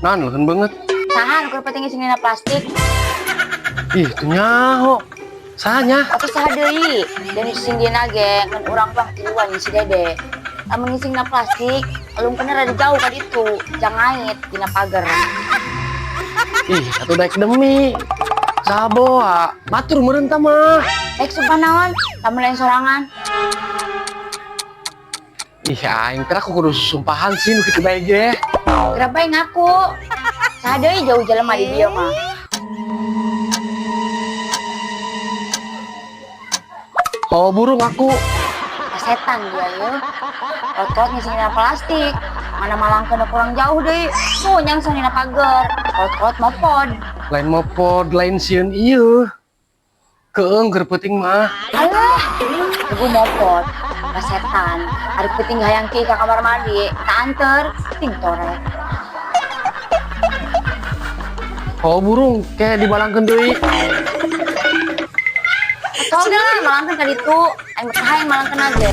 Naon leukeun beungeut. Saha nu keur penting ngising dina plastik? Ih, teu nyaho. Saha nya? Tapi saha deui? Dan ngising dina ge ngan urang bang tiluan si Dede. Lamun ngising na plastik, alungkeunna rada jauh ka ditu, jangan ngait dina pagar. Ih, atuh daek demi. Saha boa? Batur meureun tah mah. Daek sumpah naon? Lamun lain sorangan. Ih, aing teh aku kudu sumpahan sih nu kitu bae ge. Kenapa yang ngaku? Saha deui jauh jelema di dieu mah. Oh, burung aku. Setan dia ya. Kot-kot ngising dina plastik. Mana malangkeun kurang jauh deui. Tuh nyangsang dina pagar. Kot-kot mopod. Lain mopod, lain sieun ieu. Keung keur peuting mah. Alah, ibu mopod. Setan. Ari peuting hayang ki ka kamar mandi, tak anter, ting torek. Oh, burung kayak dibalangkeun deui. Tong lah, malangkeun ka ditu. Aing mah hayang malangkeun aja.